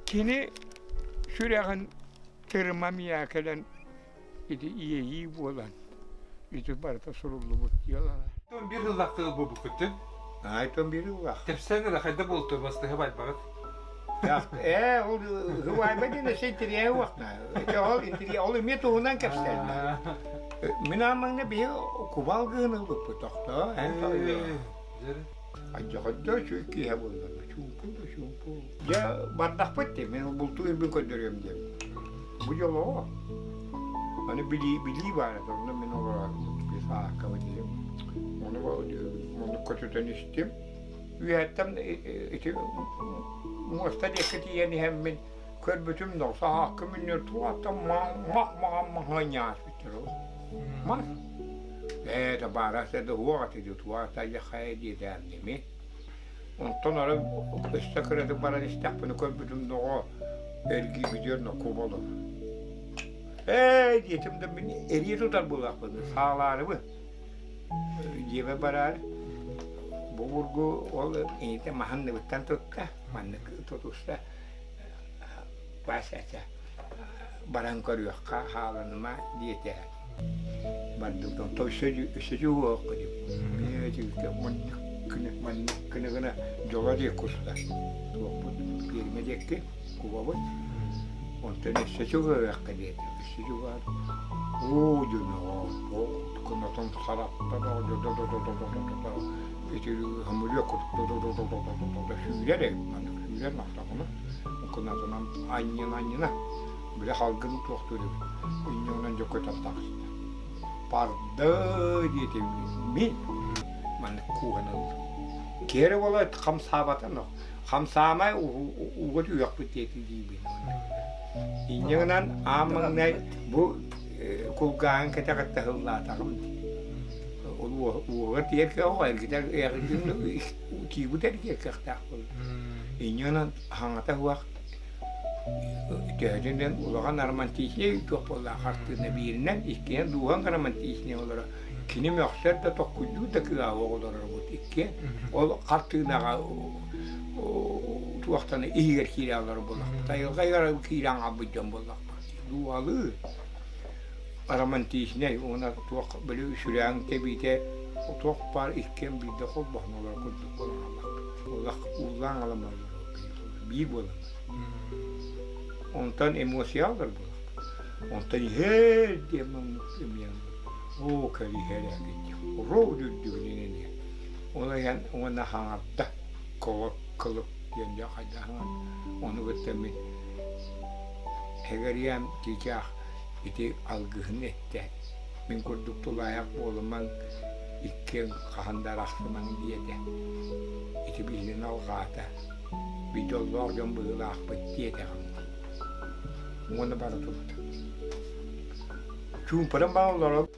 Кини сүрэҕин тырыма миэхэ кэлэн ити иэйии буолан ити барыта суруллубут дьыалалар. Биир сыллаах тыл буолбуккут Айтон биир ыллаах. Кэпсээн эрэ хайда буолту бастыһы байбаҕыт? Ээ, ол һыбайба диэн өссө интириэһи уохна. Ол интириэ ол эмиэ туһунан кэпсээннэ. Мин аамаҥна биһи кубал гыһын ылбыппыт тохтоо. Эн Адьаҕадда үчүгэй киэһэ буолла. Чуумпу да чуумпу. Дьэ бардахпыт дии, мин бултуу ирбин көрдөрүөм диэн. Бу дьолоҕо. Аны билии, билии баар этэ, онно мин олорор сааккабы диим. Ону оннук көтүтэн истим. Үөһэттэн ити муоста диэки тиийэн иһэммин көрбүтүм да саакка минньэр туохтан мах маҕан маһа ньааспыттар ол. Мас. Ээ, табаарас да уох ати туох хайа диэтээмними. Онтон ары өссө кыратык баран истэхпинэ көрбүтүм доҕо эргийбитигэр нокку болор. Ээ диэтим да мин эрийэ тутар буолаахпын саалаарыбын. Дьиэбэр бараары бу бургу ол ийэтэ маһын тутта маннык тутуста Вася этэ баран көрүөххэ хааланыма диэтэ. Бардым онто өссө өссө дьуһуохха диэм. Маннык гына маннык гына гына дьоло диэки куста. Туохпут пиэрмэ диэки кубабыт. Онтон өссө чугаһыахха диэтэ. Өссө чугаһаат оо дьоно кынатын харахта ити хамырыа курдук сүүрэр эбит маннык сүүрэр махтаҕына кынатынан анньына-анньына били халгын туохтуур эбит инньэ дьэ көтөн таҕыста парды диэтим мин маннык кууһан ыллым киэрэ буола хамсаабата хамсаамай ууга түһүөхпүт диэти диибин инньэ гынан аан маҥнай бу кулгааҕын кэтэҕиттэн ыллаатаҕым ол уоһугар тиийэр кыах эргитэр тиийбит эргиэр кыахтаах буолла инньэ гынан хаҥата суох төһөтүнэн улахан романтичнай туох буоллаах хартыына бииринэн иккиэн дууһаҥ романтичнай олоро кини мөхсөр да токкуйдуур да кыаҕа олорорбут иккиэн ол хартыынаҕа туохтан иһигэр киирэ олорор буоллахпыт айылҕа иһигэр киирэн хаалбыт дьон буоллахпыт дууһалыы романтичнай уонна туох били сүрэҕиҥ тэбиитэ туох баар иккиэн биирдэ холбоһон олорор курдук буолан хааллахпыт. Олох ууллаан аламан биир буолан. Онтон эмоциялар буоллахпыт. Онтон иһэр диэн маннык эмиэ оо кэриһэр эбит уруу үрдүгүнэн эмиэ. Ол иһэн уонна хаҥарда кылык кылык диэн дьэ хайдах ону кытта мин Эгэриэм чыычаах ити алгыһын эттэ, мин курдук тулаайах буолумаҥ, иккиэн хаһан да арахсымаҥ диэтэ. Ити биһигини алҕаата, би дьоллоох дьон быһыылаахпыт диэтэҕим дии. Уонна бара турда. Чуумпуран баран олорон.